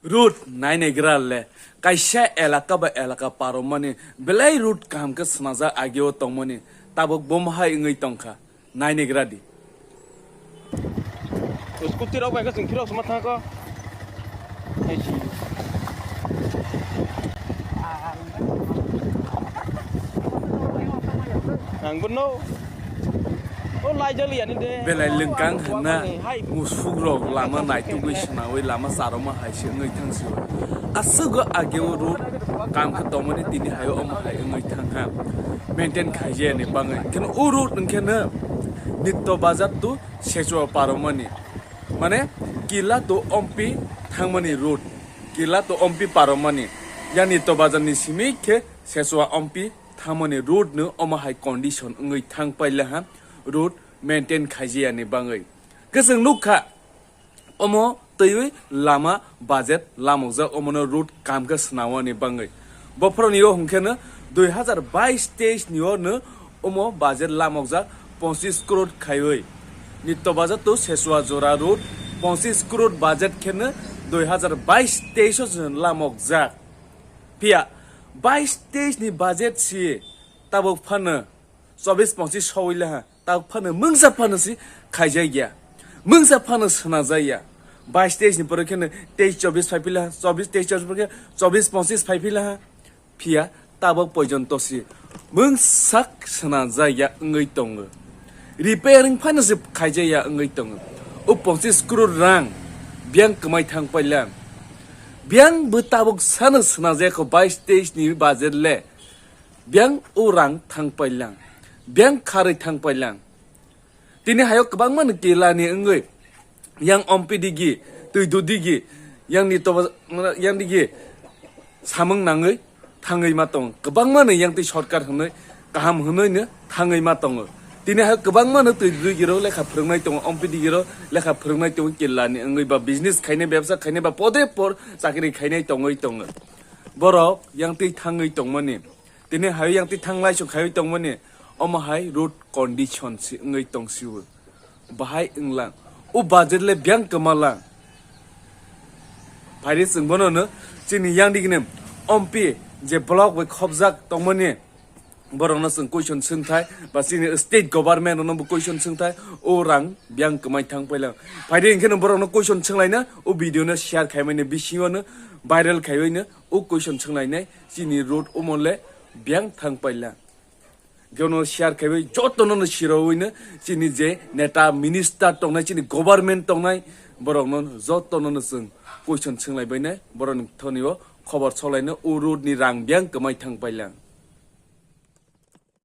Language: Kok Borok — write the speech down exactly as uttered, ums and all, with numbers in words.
Road nainaigra le kaisa elaka ba elaka paromani belai road kaham khe swnajak ageo tongmani tabuk bomo hai wngwi tongkha. Nainaigra di. Scooty rok bai khe chwng phirok sima thangko. Hai si. Ang bono. O lai jali ani de. Belai lengkang hwnna musuk rok lama naitugwi swnawi lama charoma hai se wngwi thang si. Aswk o ageo road kam khe tongmani tini hayo omo hai wngwi thang kha. Maintain khaijani bangwi. Kheno o road wngkhe no Nitto Bazar to Sechua paromani. Mane Kila to Ompi thangmani road. Kila to Ompi paromani. Yang Nitto Bazar ni simi khe Sechua Ompi thangmani road no omo hai condition wngwi thang paila ha. Road maintain khaijani bangwi. Kwchwng nukha. Omo twiwi lama budget lamokjak, omono road kam khe swnamani bangwi. Bophoroni o hwnkhe no dui hazar bais teis ni o no omo budget lamokjak ponchis crore khaiwi. Nitto Bazar to Sechua jora road ponchis crore budget khe no dui hazar bais teis o chwng lamokjak. Phiya bais teis ni budget si tabuk phano chobis ponchis sowila ha. Tak phano mungsa phano si khaijak ya. Mungsa phano swnajak ya. Bais teis ni pore kheno teis chobis phai phila ha. Chobis teis chobis pore khe chobis ponchis phai phila ha. Phiya tabok porjonto si mungsa swnajak ya wngwi tongo. Repairing phano si khaijak ya wngwi tongo. O ponchis crore rang biyang kwmai thang paila. Biyang bo tabok sano swnajak kho bais teis ni budget le. Biyang o rang thang pailang. Biyang kharwi thang pailang. Tini hayo kwbangma no kila ni wngwi. Yang ompi digi, twi du digi, yang ni toba, yang digi samung nangwi thangwi ma tong. Kwbangma no yang twi sorkar hwnwi kaham hwnwi no thangwi ma tongo. Tini hayo kwbangma no twi du digi ro lekha phwrwngnai tongo, ompi digi ro lekha phwrwngnai tongo kila ni wngwi ba business khainai, bebsa khainai ba pode por chakri khainai tongwi tongo. Borok yang twi thangwi tongmani. Tini hayo yang twi thanglai song khaiwi tongmani, omo hai road condition si wngwi tong siwo. Bahai wnglang. O budget le biyang kwmalang. Phaidi chwng bono no chini yang digini ompi je block bai khobjak tongmani borokno chwng question swngthai ba chini state government rokno bo question swngthai o rang biyang kwmai thang pailang. Phaidi hwnkhe no borokno question swnglaina o video no share khaimani bisingo no viral khaiwi no o question swnglainai chini road omo le biyang thang paila. Jono share khaiwi jotono no sirowino chini je neta minister tongnai chini government tongnai borokno jotono no chwng question swnglaibaiwi borokni thonio khobor solaino o road ni rang biyang kwmai thang paila.